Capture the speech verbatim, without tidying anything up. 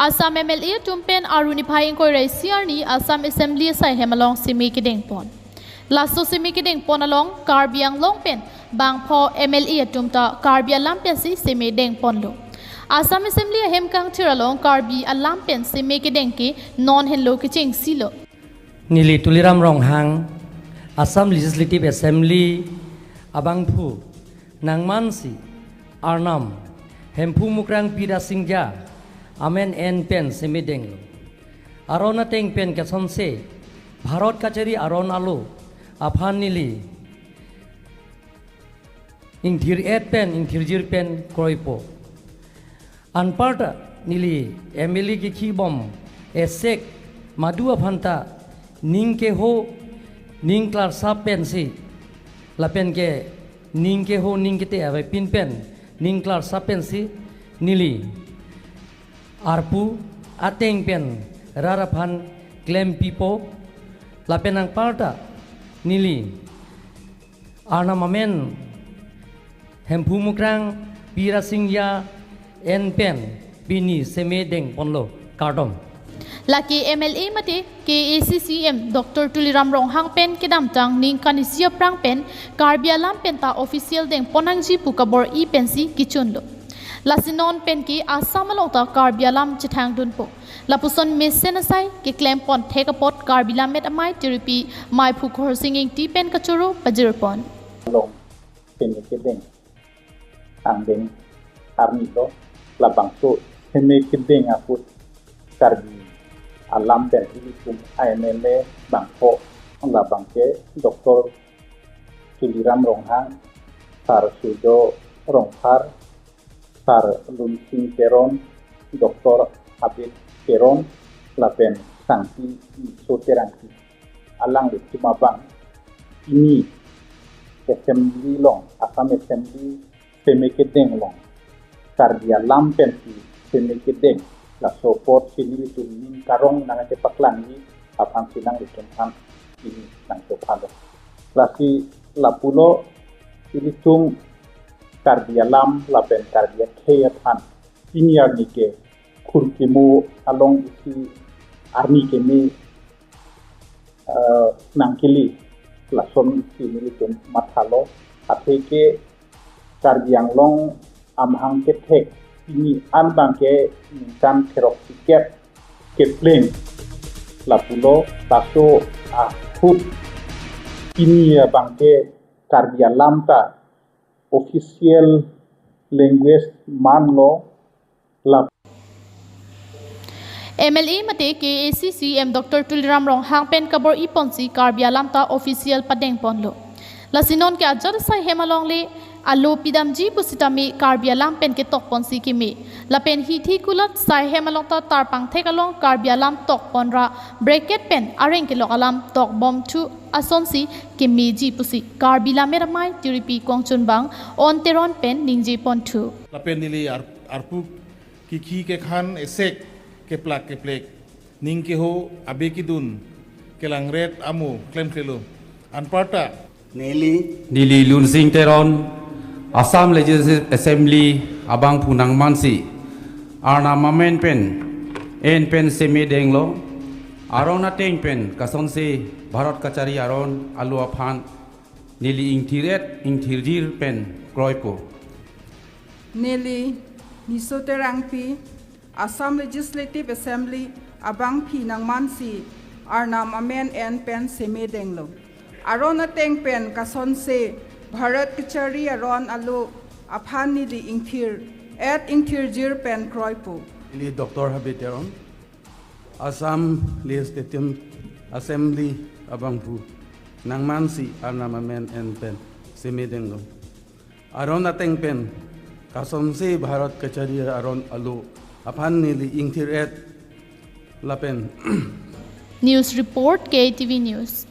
Assam M L A atum pen Aru niphai ingkoi ra isi arni Assam Assembly asaihem along seme kedengpon. Laso seme kedengpon along Karbi Anglong pen bangpho M L A atum ta Karbi alam pensi seme dengponlo. Assam Assembly ahem kangthir along Karbi alam pen seme kedeng ke non henlo kechengsilo. Neli Tuliram Ronghang, Assam Legislative Assembly abangphu nangmansi Arnam Hemphu Mukrang Pirasingja amen en pen seme denglo. Aron ateng pen kesonse Bharat kachari aron alo aphan neli ingthir-et pen ingthirjir pen kroipo. Anparta neli M L A kekhi bom esek madu aphanta ning keho ning klarsap pensi lapen ke ning keho ning kete avepin pen ning klarsap pensi neli arpu ateng pen rat aphan klempipo lapen anparta neli Arnam amen Hemphu Mukrang Pirasingja en pen pini seme dengponlo, kardom. Lake M L A mate K A A C C M Doctor Tuliram Ronghang pen kedamtang ningkan isi aphrang pen Karbi alam pen ta official dengpon nangji pu kabor-i pensi kechunlo. Lasi non pen ke Assam along ta Karbi alam chethangdunpo. Lapuson mesen asai keklempon thek apot Karbi Lammet Amei Tiripi Meiphu Khorsing Ingti pen kachoro pajirpon. Along seme kedeng angdeng arni lo, labangso seme kedeng apot Karbi alam pen ilitum a M L A bangpho labang ke Doctor Tuliram Ronghang, Sar Surjo Rongphar, Sar Lunsing Teron, Doctor Abed Teron, lapen Sangpi Niso Terangpi. Alanglitum abang pini Assembly along, Assam Assembly seme kedeng along Karbi alam pensi seme kedeng, laso apotsi nelitum ning karong nangkepaklangji aphansi nanglitum aphan pini nangchophalo. Lasi lapulo ilitum Karbi alam lapen Karbi akhei aphan pini arni ke khurkimo along isi arni keme, eh, nangkele, lasonsi nelitum mathalo. Athe ke Karbi Anglong amahang kethek pini an abang ke ningkan therok sikep kepleng lapulo, laso ahut pini abang ke Karbi alam ta official language manlo. La M L A mate K A A C C M Doctor Tuliram Ronghang pen kabor-i ponsi Karbi alam ta official padengponlo. Lasi non ke ajat asaihem along le alo pidamji pusitame Karbi alam pen ketokponsi keme. Lapen hithi kulat saihem along ta tarpang thek along Karbi alam tokpon ra bracket pen areng kelok alam tokbomthu asonsi kemeji pusi Karbi Lammet Amei Tiripi kongchunbang On Teron pen ningjeponthu. Lapen neli ar-, arpu kikhi kekhan esek keplak keplek ning keho abe kedun kelangret amo klemklelo. Anparta neli, neli Lunsing Teron, Assam Legislative Assembly abangphu nangmansi Arnam amen pen en pen seme denglo. Aron ateng pen kasonse Bharat kachari aron alo aphan neli ingthir-et ingthirjir pen kroipo. Neli Niso Terangpi, Assam Legislative Assembly abangphu nangmansi Arnam amen en pen seme denglo. Aron ateng pen kasonse Bharat kachari aron alo aphan neli ingthir-et ingthirjir pen kroipo. Neli Doctor Abed Teron, Assam Legislative Assembly abangphu nangmansi Arnam amen en pen seme denglo. Aron ateng pen kasonse Bharat kachari aron alo aphan neli ingthir-et lapen News report, K T V News.